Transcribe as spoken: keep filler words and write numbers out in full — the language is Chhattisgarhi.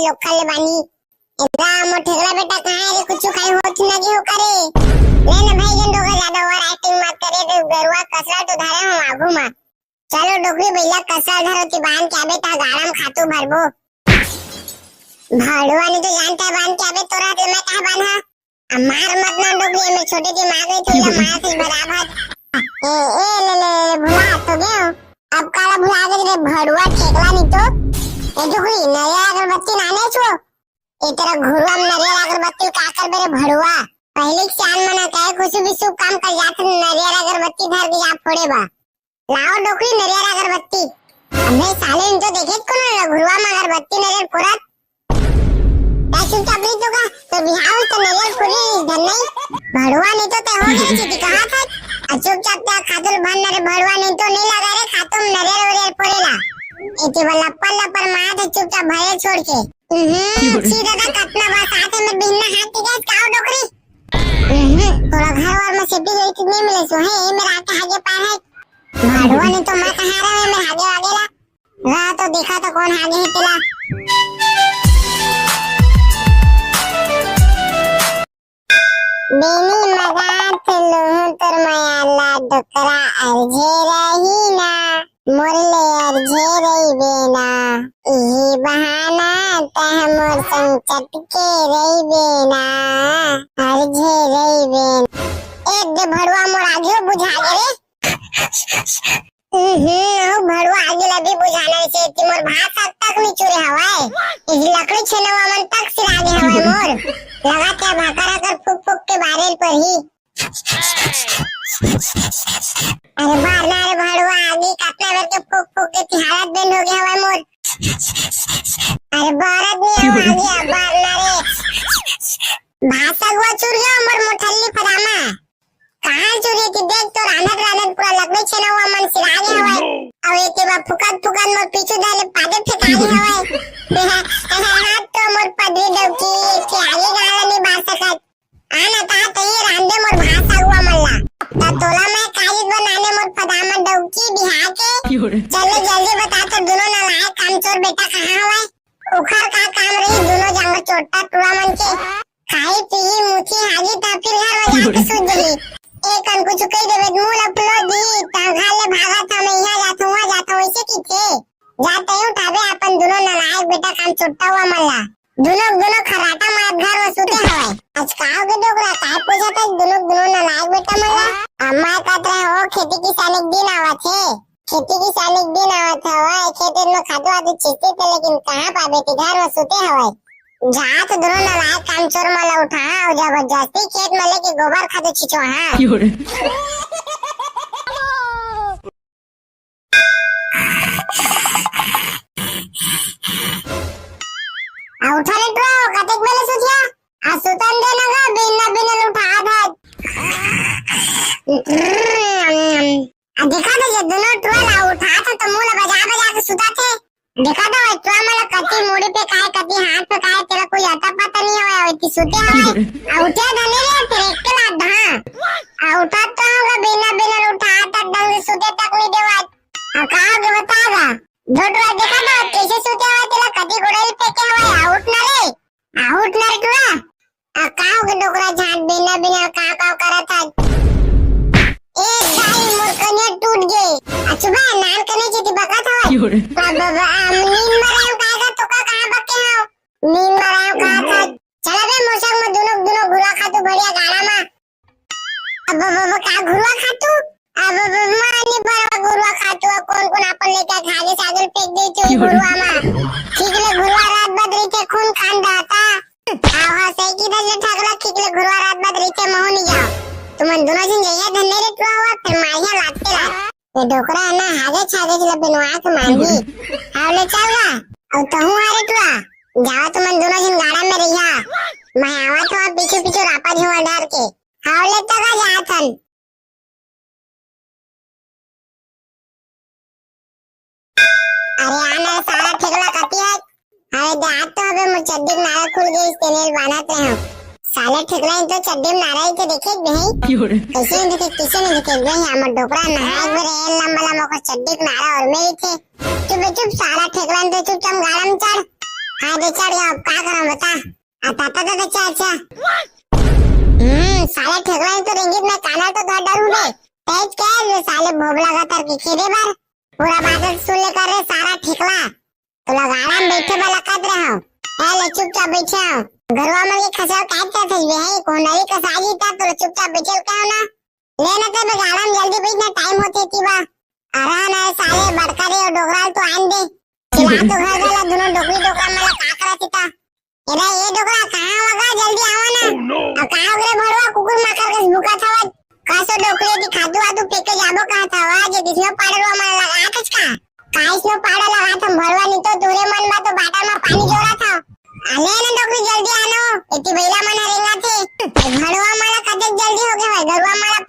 टोकल ले बानी। एदा मोर ठेकला बेटा कहाँ हे रे? कुछु खाई होत न गे हो करे। ले ना भाई जन डोकरा, ज्यादा ओवर एक्टिंग मत करे रे। गरुआ कसरा तो धरे हो आगू मा। चलो डोकरी भैया कसरा धरो ती बांध के आबे ता गाड़ा म खातू भरबो। भड़ुआ नहीं तो जानता है बांध के आबे तोरा ते मैं कहा बांधा। अब मार मत ना डोकरी, मैं छोटे दिमाग में थी या मार से बराबर। ए, ए, ले, ले, ले, भुला तो गए हो। अब काला भुला गए रे भड़ुआ ठेकला नहीं तो। ए डोकरी, नरियर अगरबत्ती नाने छो। ए तेरा घुरुआ में नरियर अगरबत्ती का कर बेरे भड़ुआ। पहले के सियान मना कहे कुछ भी शुभ काम कर जाते नरियर अगरबत्ती धर के जा फोड़े बा। लाओ डोकरी नरियर अगरबत्ती। अबे साले इन तो देखे कोनो घुरुआ में अगरबत्ती नरियर फोड़त। ता चुपचाप रही तो का, तो बिहाव तो नजर खुली इधर नहीं। भड़ुआ नहीं तो ते हो गया चीटी कहा था। आ चुपचाप त्या खातुल भन नरे भड़ुआ नहीं तो नहीं लगा रे खातुम नजर वरियर पड़ेला। इति वाला पल्ला पर मार दे चुपचाप भरे छोड़ के। हम्म, सी दादा कतना बरसात है मैं बिन्ना हाथ के गैस काओ डोकरी। हम्म, तोरा घर और में सेफ्टी गई कितनी मिले सो है, ये मेरा आके आगे पार है। भड़ुआ नहीं तो मैं कहा रहा है मैं आगे आगे ला। वाह, तो देखा तो कौन हागे हे तेला। बेनी मगात लूहूं तोर मया ला डोकरा अरझे रही ना, मोर ले अरझे रही बेना। इही बहाना तह मोर संग चटके रही बेना, अरझे रही बेना। एक दे भड़ुआ मोर आगे बुझा गे रे। हम्म, अउ भड़ुआ आगे ला भी बुझाना से कि मोर भात साग तक नहीं चुरे हवाए। इस लकड़ी छेनवा मन तक सिरा दे हवाए मोर। लगा के भाकर अगर फूक फूक के बारेल पर ही। अरे बार ना रे भड़ुआ आगे कतना बेर के फूक फूक के ती हालत बेंड हो गया हवाए मोर। अरे बारत नहीं हो आगे बार ना रे। भात साग हुआ चुर गया मोर मोठल्ली फदामा। कहाँ चुरी थी? देख तो रांधत रांधत पूरा लकड़ी छेना हुआ मन सिरा गया हुआ है। अब एक बार फुकत फुकत मोर पीछू धरे पादे फेंका गया हुआ है। हाथ तो मोर पदरी डौकी के आगे गाला नहीं बार सकत। आना ता तो ये रांधे मोर भाषा हुआ मल्ला। ता तोला मैं काजी बनाने मोर फदामा डौकी बिहा के। चलो जल्दी बता तो दोनों नालायक कामचोर बेटा कहाँ हुआ है? उखर का काम रही दोनों जांगर चोट्टा टुरा मन के। खाई पीही मुछी हागी ता फिर घर में जाके सूत जही। एक कन कुछ कही देवे मुंह लपलो दी ता घर ले भागा था मैं यहाँ जाता हूँ वहाँ जाता हूँ ऐसे की थे। जाते ही उठावे अपन दोनों नालायक बेटा काम चोट्टा हुआ मल्ला। दोनों दोनों खराटा मार घर में सूते हवे। आज काव के डोकरा काय पूछा था दोनों दोनों नालायक बेटा मल्ला। अम्मा कहत रहे हो खेती किसानी के दिन आवा थे। खेती किसानी के दिन आवत हवय, खेत में खातू आतू छींचते थे, लेकिन कहाँ पाबे कि घर में सुते हवय। जात दोनों नालायक कामचोर मन ला उठा अउ जबरदस्ती खेत में लेके गोबर खातू छींचो हाँ। आ उठा रे टुरा, कतेक बेले सुतिया? आ सुतन दे ना गा, बिना बिना उठा था। आ देखा तो ये दोनों टुरा ला उठा था तो मुंह ला बजा बजा के सुता थे। देखा तो ये टुरा मन ला कति मुड़ी पे काय, कति हाथ पे काय, तेला कोई अता पता नहीं होय, अउ इतनी सुते हवे। आ उठे धने रे, फिर एक के लात धा। आ उठा तो होगा बिना बिना उठा तक ढंग से सुते तक नहीं देवा। आ का होगे बता गा। दो टुरा देखा तो कैसे सुते हवे, तेला कति गोड़ेल पे के हवे, आ उठ ना रे। आ उठ ना रे टुरा। आ का होगे डोकरा झांट बिना बिना का का करत हस? ए दाई मोर कनिया टूट गे। आ चुप नान कने जेती बकत हवय। बाबा बा, आ नींद मरायो का का तो का कहाँ बके हो? नींद मरायो का था। चला बे मोसक में दुनो दुनो घुरा खा तू बढ़िया गाड़ा मा। अब अब अब का घुरुआ खातू? अब अब मानी बरवा घुरुआ खातू, अब कौन कौन अपन लेके खा के सागर फेंक दे थे घुरुआ मा। ठीक ले घुरुआ रात बद रही थे खून खान दाता। आव हा सही की दल ठगला ठीक ले घुरुआ रात बद रही थे महू नहीं जाओ। तुमन दोनों जन जइया धन्ने रे टुआ हुआ फिर मारिया लाते ला। ये डोकरा है ना हागे छागे चला बिनवा के मांगी। आव ले चल गा। अब तहू आ रे टुआ। जाओ तुमन दोनों जन गाड़ा में रहिया। मैं आवा तो पीछे पीछे रापा झुआ डर के। हाव ले तो का जात हन। अरे आना रे साला ठेकला कती है। अरे दे आज तो हबे मोर चड्डी के नारा खुल गई तेने बानत रहे हो। साले ठेकला इन तो चड्डी में नारा ही के देखे भी है। कैसे नहीं देखे, कैसे नहीं देखे भाई, हमर डोकरा नहाए एक बार ए लंबा लंबा को चड्डी के नारा और मेरी थे। चुप बे चुप साला ठेकला इन तो चुप चम गालम चढ़। हाँ, दे चढ़ गया, अब का करा बता। आ, ताता, ताता, अच्छा, अच्छा। हम्म, साले ठेकरा तो रेंगित में काना तो धर डरू बे। तेज कह रे साले भोबला का तर के खेदे बर। पूरा बात सुन ले कर रे सारा ठेकरा। तो लगाड़ा में बैठे वाला कत रहा हूँ। ए ले चुपचाप बैठे हो। घरवा में के खसाव काट जात है बे, है कौन नरी कसा जी ता, तो चुपचाप बैठे का हो ना। ले ना ते बे गाड़ा में जल्दी बैठ ना, टाइम होते थी बा। अरे ना साले बड़का रे डोकरा तो आन दे। चिल्ला तो घर वाला दोनों डोकरी डोकरा मला का करत था। एदा ए डोकरा कहाँ वगा, जल्दी आवा ना। अब कहाँ रे भड़वा कुकुर माकर के भूखा था। कसो डोकरे दी खादू आदू फेंके जाबो कहा था वा, जे दिसनो पाड़ो मला लगा था का। काइस नो पाड़ा लगा था भड़वा, नहीं तो दूरे मन बा तो बाटा में पानी जोरा था। आले ना डोकरी जल्दी आनो, एती बैला मन रेंगा थे। भड़वा मला कते जल्दी हो गया है, घरवा मला